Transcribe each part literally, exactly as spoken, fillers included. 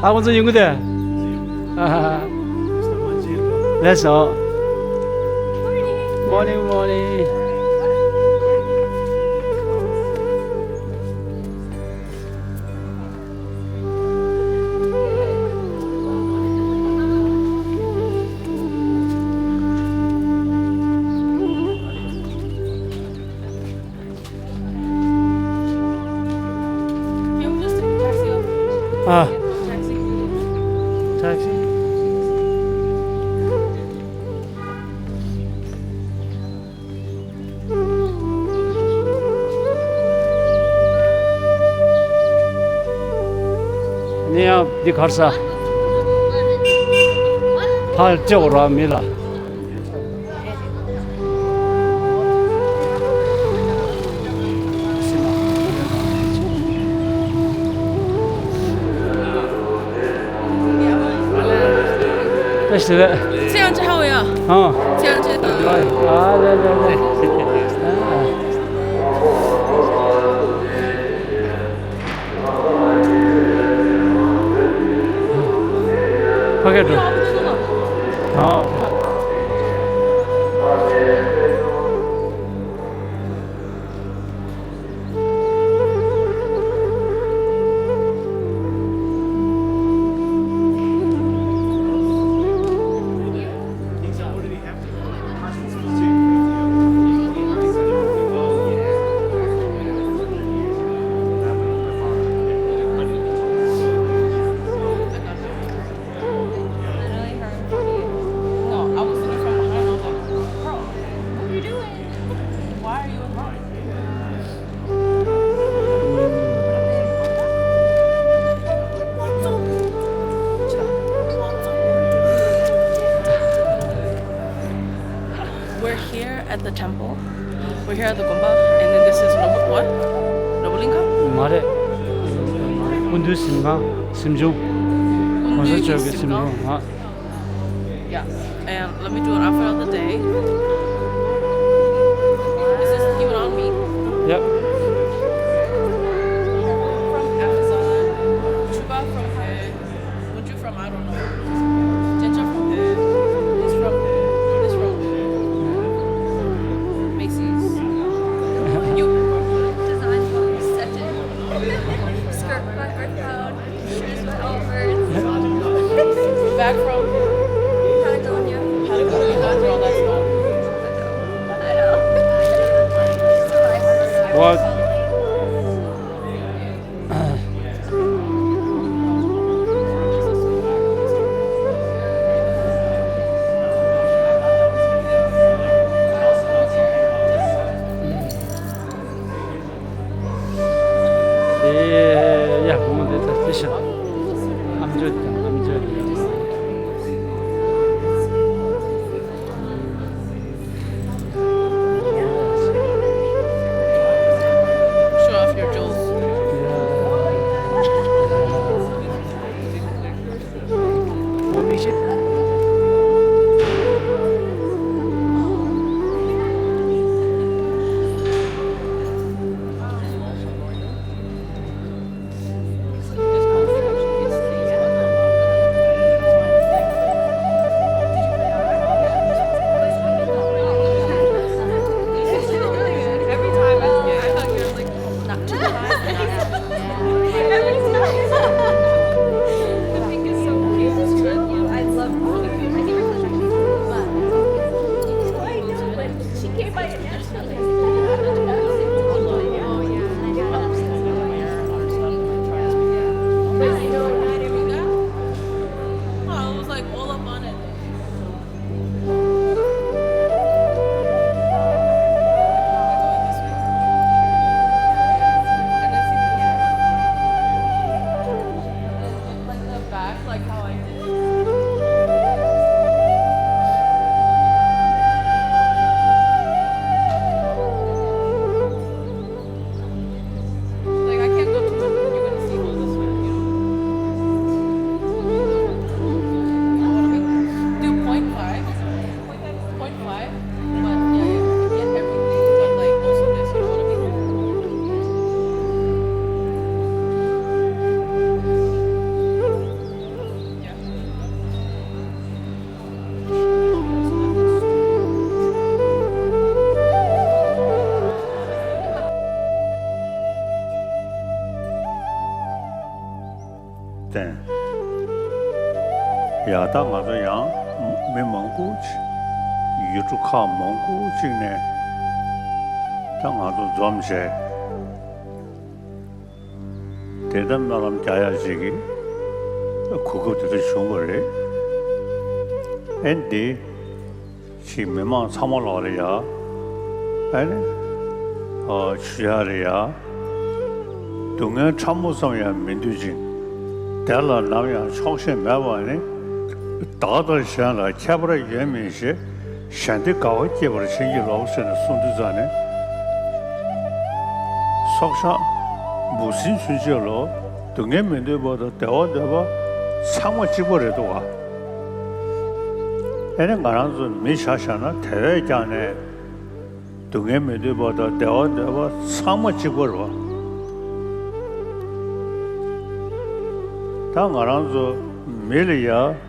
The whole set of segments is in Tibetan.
ད་ཁོང་ཚོ་ཡོང་གི་འདུག་ལགས་སོ། Morning, morning. Ah. Taxi. ནི་ཡང་འདི་གར་ས། ཕར་ལྕེ་བོ་ར་མི་ལ། ཨ་ཤི་རེད། ཚེ་ཡང་ཅི་ཧ་འོ་ཡ། ཨ། ཚེ་ཡང་ཅི་དང་། ཨ་ལེ་ལེ་ལེ། ཕ་གི་འགྲོ། ཨ། No, I was looking from behind. I was like, "Bro, what are you doing? Why are you in line?" We're here at the temple. We're here at the Gompa, and then this is Nobu, what? Nobulinga? མ་རེད། ཀུན་འདུས་གཟིམ་ཁང་། གཟིམ་ཆུང་། གོང་ས་མཆོག་གི་གཟིམ་ཆུང་། ཨ། Yeah, and let me do an outfit of the day. Is this even on me? Yep. From Amazon, Chuba from here. Would you from, I don't know. Ginger from here. This from here. This from here. Macy's. You. Design for second. Skirt by Earthbound. Shoes by Allbirds. Bag from Patagonia. Patagonia. Girl, that's not. ད་ང་ཚོ་ཡང་མི་མང་པོ་ཅིག་ཡུལ་གྲུ་ཁག་མང་པོ་ཅིག་ནས་ད་ང་ཚོ་འཛོམས་བྱས། དེ་ལྟར་སྨོན་ལམ་རྒྱག་ཡག་ཅིག་གི་གོ་སྐབས་དེ་འདྲ་བྱུང་བ་རེད། ཨེ་འདི་ཅིག་མི་མང་ཚང་མ་ལོག་ལ་ཡ། ཨེ་ནི་ཨ་ཆུ་ཡག་ལ་ཡ། སྡུག་བསྔལ་ཕྲ་མོ་ཙམ་ཡང་མི་འདོད་ཅིང་། བདེ་ལ་ནམ་ཡང་ཆོག་ཤེས་མེད་པ་ནི། བདག་དང་གཞན་ལ་ཁྱད་པར་ཡོད་མིན་ཞེས། གཞན་སྡེ་དགའ་བ་སྐྱེད་པར་བྱིན་གྱིས་རློབས་ཟེར་ནས་གསུངས་དུས་ཙང་ནས། སྲོག་ཆགས་འབུ་སྲིན་ཚུན་ཆད་ལ་སྡུག་བསྔལ་མི་འདོད་པ་དང་བདེ་བ་འདོད་པ་ཚང་མ་གཅིག་པ་རེད་འདུག་ག། ཨེ་ནི་ང་རང་ཚོ་མི་ཆ་བཞག་ན་དེ་བས་ཀྱང་ནས་སྡུག་བསྔལ་མི་འདོད་པ་དང་བདེ་བ་འདོད་པ་ཚང་མ་གཅིག་པ་རེད་བ། ད་ང་རང་ཚོ་མི་ལ་ཡ།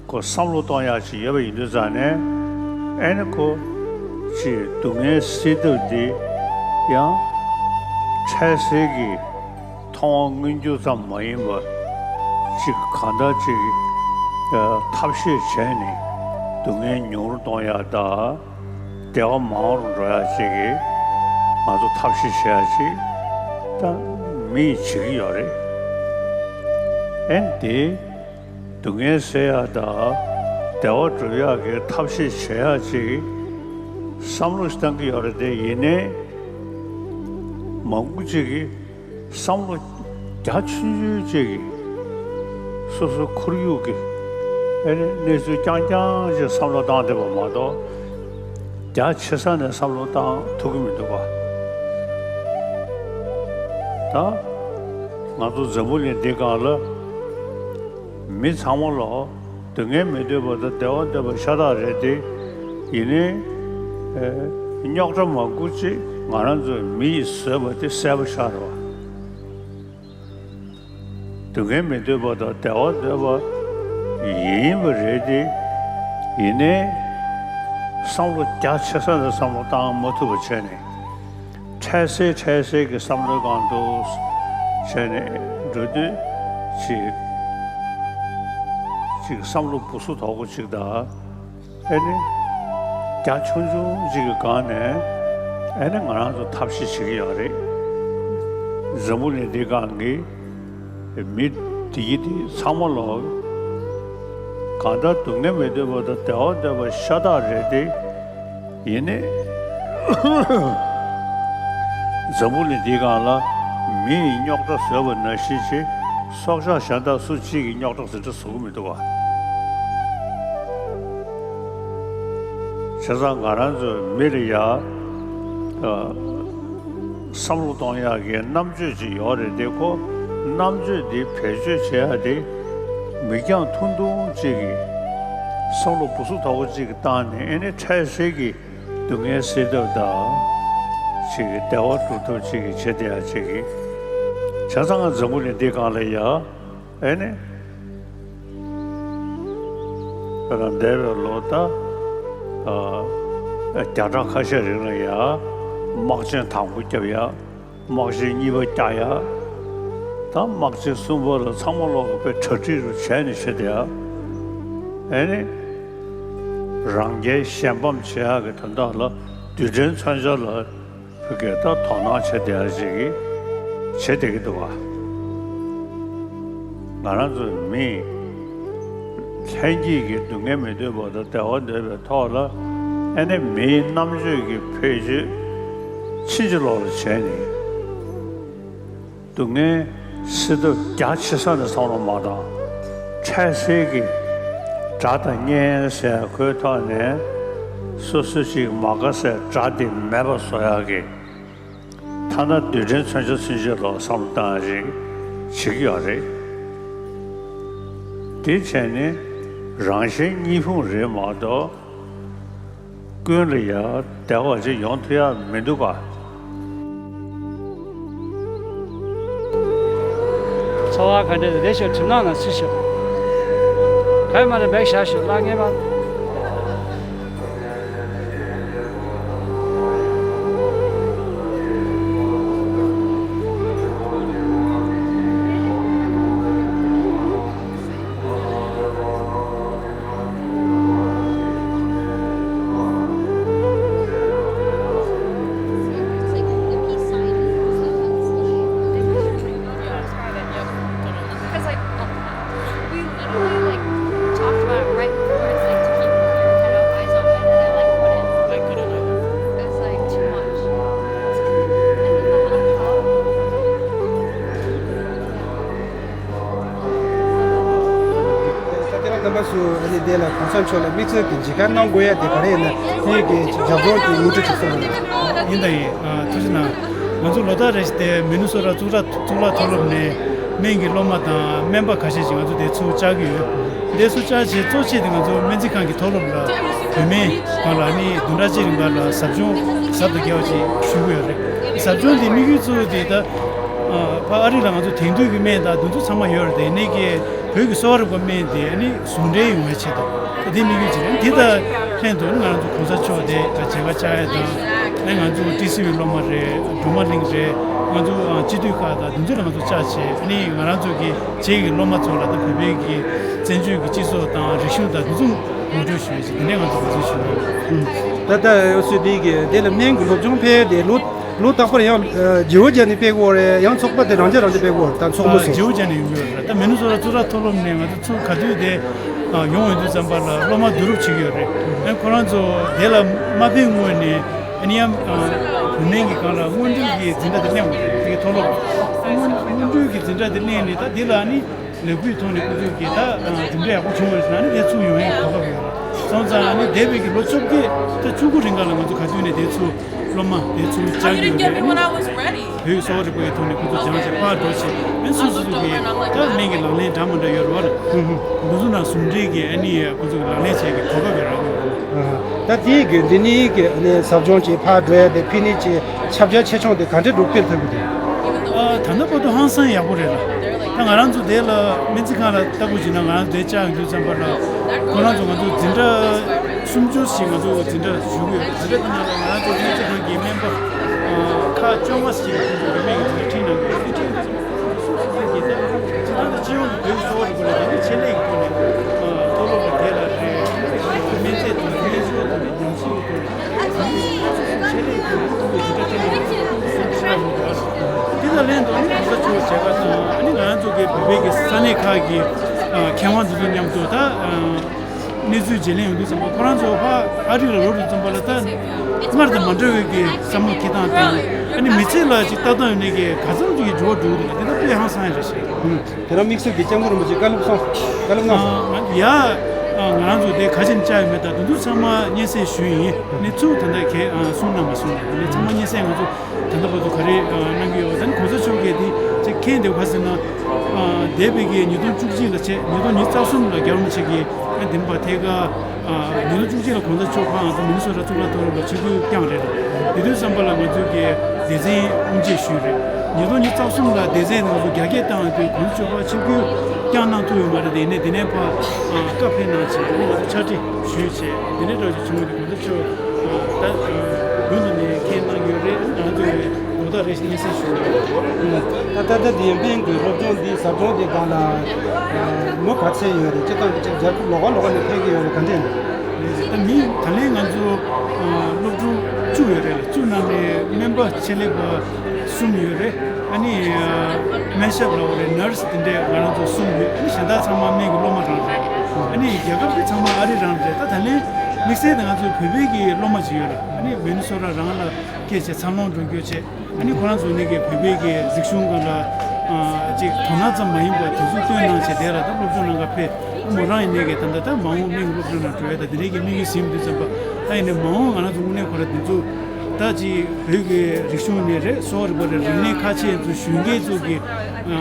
ཁོ་བསམ་བློ་གཏོང་ཡག་ཅིག་ཡོད་པ་ཡིན་དུས་ཙང་ནས། ཨེ་ནི་ཁོ་ཅིག་སྡུག་བསྔལ་སེལ་ཐབས་འདི་ཡང་འཕྲལ་སེལ་གྱི་མཐོང་བ་མངོན་གྱུར་ཙམ་མ་ཡིན་པ་ཅིག་གང་ལྟར་ཅིག་ཨ་ཐབས་ཤེས་བྱས་ནས་སྡུག་བསྔལ་ཉུང་རུ་གཏོང་ཡག་དང་བདེ་བ་མང་རུ་འགྲོ་ཡག་ཅིག་གི་ང་ཚོ་ཐབས་ཤེས་བྱེད་ཡག་ཅིག་ད་མིས་བྱེད་ཀྱི་ཡོད་རེད། ཨེ་ནི་དེ། སྡུག་བསྔལ་སེལ་ཡག་དང་བདེ་བ་སྒྲུབ་ཡག་གི་ཐབས་ཤེས་བྱེད་ཡག་ཅིག་བསམ་བློ་ཞིག་བཏང་གི་ཡོད་རེད་དེ། ཡིན་ནའི་མང་པོ་ཅིག་གིས་བསམ་བློ་རྒྱ་ཆུང་ཆུང་ཅིག་གིས་སོ་སོའི་ཁོར་ཡུག་གི་ཨེ་ནི་གནས་ཚུལ་རྐྱང་རྐྱང་ཅིག་བསམ་བློ་བཏང་བསྡད་པ་མ་གཏོགས། རྒྱ་ཆེ་ས་ནས་བསམ་བློ་བཏང་ཐུབ་ཀྱི་མི་འདུག་ག། ད་ང་ཚོ་འཛམ་བུ་གླིང་འདི་སྒང་ལ། མི་ཚང་མ་ལོག་སྡུག་བསྔལ་མི་འདོད་པ་དང་བདེ་བ་འདོད་པ་ཤ་སྟག་རེད་དེ། ཡིན་ནའི་ཨེ་རྙོག་དྲ་མང་པོ་ཅིག་ང་རང་ཚོ་མི་ཡིས་བཟོས་པ་དེ་གསལ་པོ་ཤར་བ། སྡུག་བསྔལ་མི་འདོད་པ་དང་བདེ་བ་འདོད་པ་ཡིན་པ་རེད་དེ། ཡིན་ནའི་བསམ་བློ་རྒྱ་ཆེ་ས་ནས་བསམ་བློ་བཏང་མ་ཐུབ་པ་བྱས་ནས། འཕྲལ་སེལ་འཕྲལ་སེལ་གྱི་བསམ་བློའི་སྒང་དུ་བྱས་ནས་འགྲོ་དུས་ཅིག་ཅིག་བསམ་བློ་སྦུ་སུ་དོག་པོ་ཅིག་དང་། ཨེ་ནི་རྒྱ་ཆུང་ཆུང་ཅིག་གི་སྒང་ནས་ཨེ་ནི་ང་རང་ཚོ་ཐབས་ཤེས་བྱེད་ཀྱི་ཡོད་རེད། འཛམ་བུ་གླིང་འདི་སྒང་གི་མི་དེ་ཡི་དེ་ཚང་མ་ལོག་གང་ལྟར་སྡུག་བསྔལ་མི་འདོད་པ་དང་བདེ་བ་འདོད་པ་ཤ་སྟག་རེད་དེ། ཡིན་ནའི། འཛམ་བུ་གླིང་འདིའི་སྒང་ལ་མི་ཡིས་རྙོག་དྲ་བཟོས་པ་ནང་བཞིན་བྱས། སྲོག་ཆགས་གཞན་དག་སུ་གཅིག་གིས་རྙོག་དྲ་ཟེར་འདྲ་བཟོ་གི་མི་འདུག་བ། བྱས་ཙང་ང་རང་ཚོའི་མི་ལ་ཡ། ཨ། བསམ་བློ་གཏོང་ཡག་གི་རྣམ་དཔྱོད་ཅིག་ཡོད་རེད་དེ། ཁོ་རྣམ་དཔྱོད་འདི་བེད་སྤྱོད་བྱེད་ཡག་དེ། མིག་རྒྱང་ཐུང་ཐུང་ཅིག་གིས་བསམ་བློ་སྦུ་སུ་དོག་པོ་ཅིག་གིས་བཏང་ནས། ཨེ་ནི་འཕྲལ་སེལ་གྱི་སྡུག་བསྔལ་སེལ་ཐབས་དང་། ཅིག་གི་བདེ་བ་སྒྲུབ་ཐབས་ཅིག་གི་བྱེད་བསྡད་ཡག་ཅིག་གི། བྱས་ཙང་ང་འཛམ་བུ་གླིང་འདི་སྒང་ལ་ཡ། ཨེ་ནི། ད་ལྟ་འདས་པའི་ལོ་ད། ཨ། བརྒྱ་ཕྲག་ཁ་ཤས་རིང་ལ་ཡ། དམག་ཆེན་དང་པོ་བརྒྱབ་ཡ། དམག་ཆེན་གཉིས་པ་བརྒྱབ་ཡ། ད་དམག་ཆེན་གསུམ་པ་ལ་ཚང་མ་ལོག་གི་དཔེ་གྲ་སྒྲིག་རུ་བྱས་ནས་བྱེད་བསྡད་ཡ། ཨེ་ནི། རང་རྒྱལ་གཞན་ཕམ་བྱེད་ཡག་གི་དོན་དག་ལ་རྡུལ་ཕྲན་མཚོན་ཆ་ལ། བོད་སྐད་ད་དོ་སྣང་བྱེད་བསྡད་ཡ་ཅིག་གིས་བྱེད་བསྡད་ཀྱི་འདུག་བ། ང་རང་ཚོ་མི་ལྷན་སྐྱེས་ཀྱི་སྡུག་བསྔལ་མི་འདོད་པ་དང་བདེ་བ་འདོད་པའི་ཐོག་ལ། ཨེ་ནི་མིའི་རྣམ་དཔྱོད་ཀྱི་བེད་སྤྱོད་ཕྱིན་ཅི་ལོག་ལ་བྱས་ནས། སྡུག་བསྔལ་སེལ་ཐབས་རྒྱ་ཆེ་ས་ནས་བསམ་བློ་མ་བཏང་། འཕྲལ་སེལ་གྱི་དགྲ་དང་གཉེན་ཟེར་ཁོའི་ཐོག་ནས། སོ་སོ་ཅིག་མ་དགའ་སའི་དགྲ་དེ་མེད་པ་བཟོ་ཡག་གི། ཐ་ན་རྡུལ་ཕྲན་མཚོན་ཆ་ཚུན་ཆད་ལ་བསམ་བློ་བཏང་ཡག་ཅིག་བྱེད་ཀྱི་ཡོད་རེད། དེ་བྱས་ནས་རང་གཞན་གཉིས་ཕུང་རེད་མ་གཏོགས། ཀུན་ལ་ཡང་བདེ་བ་ཅིག་ཡོང་ཐུབ་ཡག་མི་འདུག་ག། འཚོ་བ་ག་འདྲ་རེད་ཤོག། གྲིབ་ནག་ནང་ཚུད་ཤོག། ག་ཡོད་མ་རེད། འབེག་བཞག་ཤོག། གླ་རྔན་མ། ཚོས་ཨ་ནི་དེ་ལ་གོང་ས་མཆོག་ལ་དམིགས་བསལ་གྱི་མཇལ་ཁ་གནང་དགོས་ཡ་དེ་ག་རེ་ཡིན་ན་དེ་གི་རྒྱབ་ལྗོངས་དེ་ངོ་སྤྲོད་ཅིག་གསུངས་རོགས། ཡིན་ད་ཡིན། ཨ། ཐུགས་རྗེ་གནང་། ང་ཚོ་ལོ་ལྟར་རེ་བཞིན་དེ་མི་ནི་སོ་ཊ་གཙུག་ལག་གཙུག་ལག་མཐོ་སློབ་ནས་སྨན་གྱི་སློབ་མ་དང་སྨན་པ་ཁ་ཤས་ཤིག་ང་ཚོ་དེ་ཚུར་བཅར་གྱི་ཡོད། དེ་ཚུར་བཅར་བྱས་གཙོ་ཆེ་དེ་ང་ཚོ་སྨན་རྩིས་ཁང་གི་མཐོ་སློབ་ལ་བོད་སྨན་སྒང་ལ་ནི་བདུན་ཕྲག་གཅིག་རིང་པ་ལ་ཟབ་སྦྱོང་ཟབ་ཏུ་རྒྱས་པ་ཅིག་ཞུ་གི་ཡོད་རེད། ཟབ་སྦྱོང་དེ་དམིགས་ཡུལ་གཙོ་བོ་དེ་ད་ཨ་ཕ་ཨ་རི་ལ་ང་ཚོ་དེང་དུས་ཀྱི་སྨན་དང་དེ་ཚོ་ཚང་མ་ཡོད་རེད། དེ་ནས་ཀྱི་བོད་ཀྱི་གསོ་བ་རིག་པ་སྨན་དེ་ཨ་ནི་ཟུང་འབྲེལ་ཡོང་བའི་ཆེད་དུ་དེ་དམིགས་ཡུལ་ཅིག་རེད། དེ་དང་ལྷན་དུ་ང་རང་ཚོ་གོང་ས་མཆོག་དེ་མཇལ་ཁ་བཅར་ཡ་དང་ཨ་ནི་ང་ཚོ་ཊི་སི་ཝི་སློབ་མ་རེད། སྒྲོལ་མ་གླིང་རེད། ང་ཚོ་སྤྱི་འཐུས་ཁག་དང་དེ་ཚོ་ལ་ང་ཚོ་བཅར་བྱས་ཨ་ནི་ང་རང་ཚོ་གི་རྗེས་ཀྱི་སློབ་མ་ཚོ་ལ་ད་བོད་པའི་གི་བཙན་བྱོལ་གྱི་སྤྱི་ཚོགས་དང་རིག་གཞུང་དང་དེ་ཚོ་ངོ་སྤྲོད་ཞུ་ཡ་ཅིག་དེ་འདྲའི་ང་ཚོ་གོ་སྐབས་ཞུ་ཡོད། ད་ལྟ་འོ་སུ་དེ་གི་དེ་ལ་སྨན་གྱི་སློབ་སྦྱོང་སྤེལ་དེ་ལོ་ལོ་རྟག་པར་ཡང་ཇོ་ཇོ་ཇ་ནས་སྤེལ་གི་ཡོད་རེད། ཡང་ཚོགས་པ་དེ་རང་ཆས་རང་ཆས་སྤེལ་གི་ཡོད་རེད། ད་ཚོགས་མི་ཚོ་ཇོ་ཇ་ནས་ཡོང་གི་ཡོད་རེད། ད་མི་ནི་སོ་ཊ་གཙུག་ལག་མཐོ་སློབ་ནས་ང་ཚོ་ཚུར་ག་དུས་དེ་ཡོང་ཡོང་དུས་ཙམ་པ་ལ་སློབ་མ་བསྡུ་རུབ་བྱེད་ཀྱི་ཡོད་རེད། ཨ་ཁོ་རང་ཚོ་དེ་ལ་མ་ཕེབས་སྔོན་ནས་ཨ་ནི་ཡང་བོད་སྨན་གྱི་སྒང་ལ་སྔོན་འགྲོའི་གི་འཛིན་གྲྭ་དེ་གླེང་བ་རེད། དེ་གི་མཐོ་སློབ་སྔོན་སྔོན་འགྲོའི་གི་འཛིན་གྲྭ་དེ་གླེང་ནས་ད་དེ་ལ་ཨ་ནི། ལས་འགུལ་ཐོག་ནས་ཁོ་ཚོས་ཀྱིས་ད་གྲུབ་འབྲས་ཡག་པོ་བྱུང་བ་ཞིག་ན་ནི་དེ་ཚུར་ཡོང་ཡའི་གོ་སྐབས་ཡོད་རེད། སོང་ཙང་ནི་འདས་པའི་གི་ལོ་བཅོ་བརྒྱད་ད་བཅུ་དགུ་རིང་ག་ལ་ང་ཚོ་ག་དུས་ནས་དེ་ཚུར་སློབ་མ་དེ་ཚུར་བཅར་གྱི་ཡོད་རེད། བོད་གསོ་བ་རིག་པའི་ཐོག་ནས་ཁོ་ཚོ་སྦྱངས་བྱས་ཕར་འགྲོ་བྱས་ཨ་སོ་སོ་སོ་གི་ད་སྨན་གྱི་ལག་ལེན་འདྲ་མི་འདྲ་ཡོད་རེད་བ། འདི་ཚོ་ནང་ཟུང་འབྲེལ་གྱི་ཨ་ནི་ཁོ་ཚོ་གི་ལག་ལེན་བྱེད་ཀྱི་གོ་སྐབས་ཡོད་རེད། ད་དེའི་གི་འདི་ནས་གི་ཨ་ནི་ཟབ་སྦྱོང་བྱས་ཕར་འགྲོ་ཡ་དེ་ཕི་ནི་ཅི་ཁྱབ་རྒྱ་ཆེ་ཆུང་དེ་ག་འདྲས་འགྲོ་སྤེལ་ཐུབ་ཀྱི་འདུག་ཨ། ད་ལྟ་བར་དུ་ཧང་སང་ཡག་པོ་རེད་ལ། ད་ང་རང་ཚོ་དེ་ལ་སྨན་རྩིས་ཁང་ལ་ལྟ་བུ་བྱས་ན་ང་རང་ཚོ་དེ་བཅར་ཡོང་དུས་ཙམ་པ་ལ་ཁོ་རང་ཚོ་ང་ཚོ་འཛིན་གྲྭ་སུམ་ཅུ་ཞིག་ང་ཚོ་འཛིན་གྲྭ་ཞུགས་ཡོད། འཛིན་གྲྭ་དེ་ནང་ལ་ང་རང་ཚོ་སྨན་རྩིས་ཁང་གི་སྨན་པ་ཁག་བཅོ་ལྔ་ཞིག་ང་ཚོ་བོད་སྨན་གྱི་འཛིན་གྲྭ་ཁྲིད་གནང་གི་ཡོད། དེ་ཁྲིད་ཡོང་དུས་ཙམ་པ་སོ་སོ་སོ་གི་ད་སྤྱི་ཡོངས་ཀྱི་བོད་ཀྱི་གསོ་བ་རིག་པ་ལ་དེ་ནི་ཆེད་ལས་ཀྱི་ཐོག་ནས་མཐོ་སློབ་ལ་དེ་ལ་རེད། སྨན་རྫས་དང་སྨན་སྦྱོར་དང་ཉམས་ཞིབ་ཀྱི་ཐོག་ནས། དེ་དང་ལྷན་དུ་ཨ་ནི་གོང་ས་མཆོག་མཇལ་ཁ་དང་ཨ་ནི་ང་རང་ཚོ་གི་བོད་པའི་གི་ས་གནས་ཁག་གི་ཨ་མཁས་དབང་དེ་ཚོ་མཉམ་དུ་ད་ཨ་གནས་ཚུལ་བརྗེ་ལེན་ཡོང་དུས་ཙམ་པ་ཁོ་རང་ཚོ་ཕ་ཨ་རི་ལ་ལོག་དུས་ཙམ་པ་ལ་ད་སྔར་དང་མ་འདྲ་བའི་གི་བསམ་བློ་འཁྱེར་སྟངས་དང་ཨ་ནི་མི་ཚེ་ལ་ཅིག་ལྟ་སྟངས་ཡོད་ནས་གི་ག་ཚོད་ཅིག་གི་འགྱུར་བ་འགྲོ་གི་འདུག་ལ་དེ་ད་དཔེ་ཧང་སང་ཡ་རེད་ཤག་དེ་རིང་དམིགས་བསལ་གྱི་སྐྱབས་མགོན་རིན་པོ་ཆེ་བཀའ་སློབ་གསུངས། བཀའ་སློབ་གནང་སོང་། ཨ། ཡ། ཨ། ང་རང་ཚོ་དེ་ག་ཅིག་བཅར་ཡོད་མེད་དང་དེ་ཚོ་ཚང་མ་སྙན་སེང་ཞུས་ཡིན། ནི་ཚུར་ད་ལྟ་གས་ཨ་གསུངས་ན་མ་གསུངས་ན་ནི་ཚང་མ་སྙན་སེང་ང་ཚོ་ད་ལྟ་བར་དུ་ག་རེ་ཨ་གནང་གི་ཡོད། ད་ནི་གོང་ས་མཆོག་གིས་དེ་ཅིག་མཁྱེན་བསྡད་པ་ཟེར་ན། ཨ། འདས་པའི་གི་ཉིས་སྟོང་བཅུ་གཅིག་ལ་བྱས་ཉིས་སྟོང་ཉི་ཤུ་རྩ་གསུམ་ལ་རྒྱལ་བ་རིན་པོ་ཆེ་གིས་ཨ་འདི་མ་ཐད་ཀ་ཨ་ཉིས་སྟོང་བཅུ་གཅིག་ལ་གོང་ས་མཆོག་ཕར་ང་ཚོ་མི་ནི་སོ་ཊ་གཙུག་ལག་མཐོ་སློབ་ལ་ཆིབས་བསྒྱུར་བསྐྱངས་རེད། དེ་དུས་ཙམ་པ་ལ་ང་ཚོ་གི་སྡེ་ཚན་དབུ་འབྱེད་ཞུས་རེད། ཉིས་སྟོང་ཉི་ཤུ་རྩ་གསུམ་ལ་སྡེ་ཚན་ང་ཚོ་རྒྱ་སྐྱེད་བཏང་དུས་གོང་ས་མཆོག་ཕར་ཆིབས་བསྒྱུར་བསྐྱངས་གནང་ཐུབ་ཡོད་མ་རེད། དེ་ཡིན་ནའི་དེ་ནས་ཕར་ཨ་བཀའ་ཕེབས་གནང་བྱས་ང་ཚོ་ཕྱག་བྲིས་ཞུས་བྱས་དེ་ནས་འདྲ་བྱས་བྱུང་བ་དེ་གོང་ས་མཆོག་ད་རྒྱུན་དུ་ནས་མཁྱེན་གནང་ཡོད་རེད། ང་ཚོ་ལོ་ལྟར་རེ་བཞིན་སྙན་སེང་ཞུ་ཡོད་རེད། ད་ལྟ་ད་འདི་སྨན་གྱི་སློབ་སྦྱོང་འདི་ཟབ་སྦྱོང་འདི་སྒང་ལ་མི་ག་ཚད་ཡོད་རེད། སྤྱིར་བཏང་གི་ཅིག་རྒྱལ་ཁབ་ལོགས་ཀ་ལོགས་ཀ་ནས་ཕེབས་ཀྱི་ཡོད་རེད། ག་འདྲས་ཡིན། ད་མི་ད་ལན་ང་ཚོ་སློབ་ཕྲུག་བཅུ་ཡོད་རེད་ལ་བཅུ་ནང་ནས་སྨན་པ་ཆེད་ལས་པ་གསུམ་ཡོད་རེད། ཨ་ནི་སྨན་ཞབས་ལ་འོ་རེད་ནར་སི་དེ་འདྲས་ང་རང་ཚོ་གསུམ་ཡོད། ཨ་ནི་གཞན་དག་ཚང་མ་སྨན་གྱི་སློབ་མ་རང་རེད། ཨ་ནི་རྒྱལ་ཁབ་དེ་ཚང་མ་ཨ་རི་རང་རེད། ད་ད་ལན་དམིགས་བསལ་དེ་ང་ཚོའི་བོད་པའི་གི་སློབ་མ་ཅིག་ཡོད་ལ་ཨ་ནི་མི་ནི་སོ་ཊ་རང་ལ་སྐད་ཆ་འཚར་ལོངས་འགྲོ་རྒྱུ་བྱས། ཨ་ནི་ཁོ་རང་ཚོ་ནི་གི་བོད་པའི་གི་རིག་གཞུང་སྒང་ལ་ཅིག་དོ་སྣང་ཙམ་མ་ཡིན་པར་དེ་ཚོ་བཏོན་གནང་བྱས་དེ་ལ་ད་སློབ་སྦྱོང་གནང་ག་ཕེབས། མོ་རང་ཡིན་ནའི་གི་ད་ལྟ་ད་མ་འོངས་སྨན་གྱི་སློབ་སྦྱོང་ནང་འགྲོ་ཡ་ད་དེ་འདྲའི་གི་དམིགས་ཡུལ་ཟིན་དུས་ཙམ་པ་ད་ཡིན་ནའི་མ་འོངས་ང་རང་ཚོ་དངོས་གནས་ཁོ་ར་དེ་ཚོ་ད་ཅིག་བོད་ཀྱི་རིག་གཞུང་ནས་རེད། གསོ་བ་རིག་པ་རེད། རིག་གནས་ཁ་ཆེ་ཚོ་གཞོན་སྐྱེས་ཚོ་གི་ད་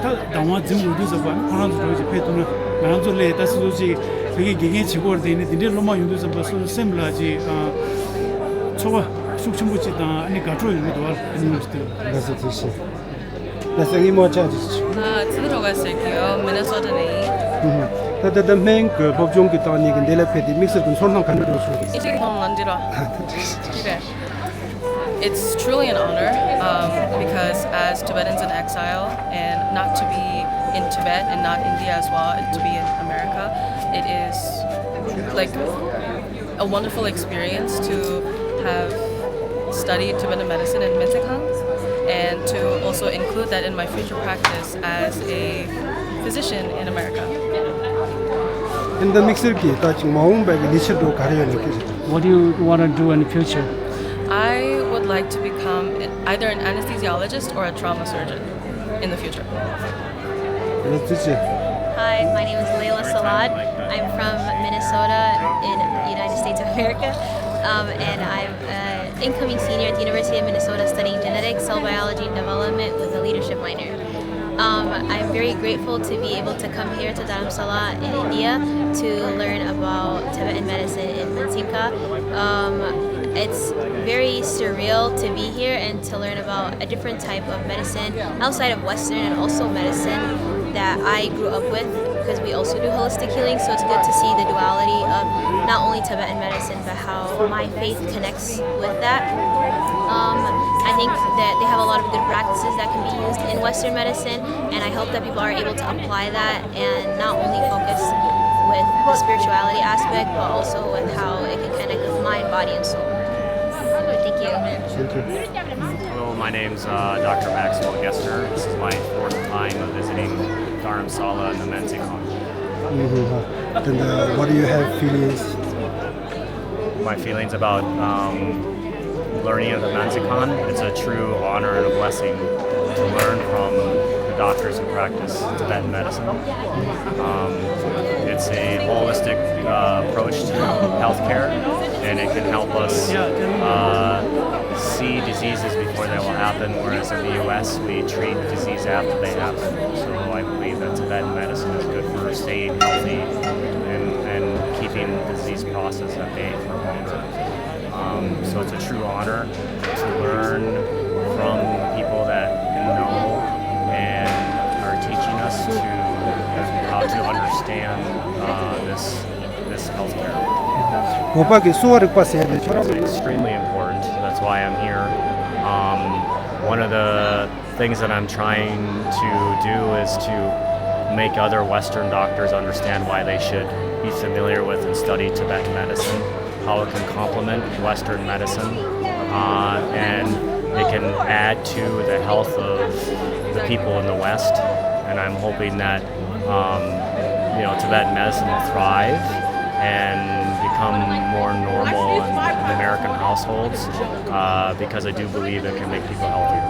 བདག་དབང་འཛིན་དགོས་དུས་ཙམ་པ་ཁོ་རང་ཚོ་འགྲོ་ཅིག་ཕེབས་ཐུབ་ན་ང་རང་ཚོ་ལས་ད་སོ་སོ་ཅིག་བོད་ཀྱི་དགེ་རྒན་བྱེད་དགོས་རེད། དེ་ནི་དེ་འདྲའི་སློབ་མ་ཡོང་དུས་ཙམ་པ་སོ་སོ་སེམས་ལ་ཅིག་ཚོར་བ་ཤུགས་ཆེན་པོ་ཅིག་དང་ཨ་ནི་དགའ་སྤྲོ་ཡོང་གི་འདུག་བ། ཨ་ནི་ཡོང་ཞིག་འདུག་ལགས་སོ། ཐུགས་རྗེ་ཆེ། ལགས་སོ། ངའི་མོ་ཅག་ཅིག་ཆུ། ང་ཚེ་རིང་སྒྲོལ་དཀར་ཟེར་གྱི་ཡོད། མི་ནི་སོ་ཊ་ནས་ཡིན། ད་ལྟ་ད་སྨན་གྱི་སློབ་སྦྱོང་གི་སྟེང་ནས་ཀྱི་འདི་ལ་ཕེབས་ཏེ་དམིགས་བསལ་གྱི་ཚོར་སྣང་ག་འདྲ་འདུག་གསུངས་ཏེ། It's really home, Nandira. It's truly an honor, um, because as Tibetans in exile, and not to be in Tibet and not India as well, and to be in America, it is like a wonderful experience to have studied Tibetan medicine in Mintsikhang and to also include that in my future practice as a physician in America. ཨིན་ད་དམིགས་བསལ་གྱི་ད་ཅིག་མ་འོངས་པའི་གི་ལས་འཆར་འདྲ་ག་རེ་ཡོད་ན་སྐད་ཆ། What do you want to do in the future? I would like to become either an anesthesiologist or a trauma surgeon in the future. Hi, my name is Layla Salad. I'm from Minnesota in the United States of America, um, and I'm an incoming senior at the University of Minnesota studying genetics, cell biology, and development with a leadership minor. Um, I'm very grateful to be able to come here to Dharamsala in India to learn about Tibetan medicine in Menzingka. Um, it's very surreal to be here and to learn about a different type of medicine outside of Western and also medicine that I grew up with, because we also do holistic healing. So it's good to see the duality of not only Tibetan medicine but how my faith connects with that. Um, I think that they have a lot of good practices that can be used in Western medicine, and I hope that people are able to apply that and not only focus with the spirituality aspect, but also with how it can connect with mind, body, and soul. Thank you. Thank you. Hello, my name's uh, Doctor Maxwell Gessner. This is my fourth time of visiting Dharamsala and the Menzingkhan. And uh, what do you have feelings? My feelings about um, learning at the Menzingkhan, it's a true honor and a blessing to learn from the doctors who practice Tibetan medicine. Um, it's a holistic uh, approach to healthcare, and it can help us uh, see diseases before they will happen, whereas in the U S, we treat disease after they happen. So I believe that Tibetan medicine is good for staying healthy and, and keeping the disease process at bay for longer. Um, so it's a true honor to learn from people that know and are teaching us to how to understand uh, this this healthcare. བོད་པ་གི་གསོ་བ་རིག་པ་ཟེར་ནས་ཁྱོད་རང་It's extremely important. That's why I'm here. Um, one of the things that I'm trying to do is to make other Western doctors understand why they should be familiar with and study Tibetan medicine, how it can complement Western medicine, uh, and it can add to the health of the people in the West. And I'm hoping that um, you know, Tibetan medicine will thrive and become more normal in, in American households uh, because I do believe it can make people healthier.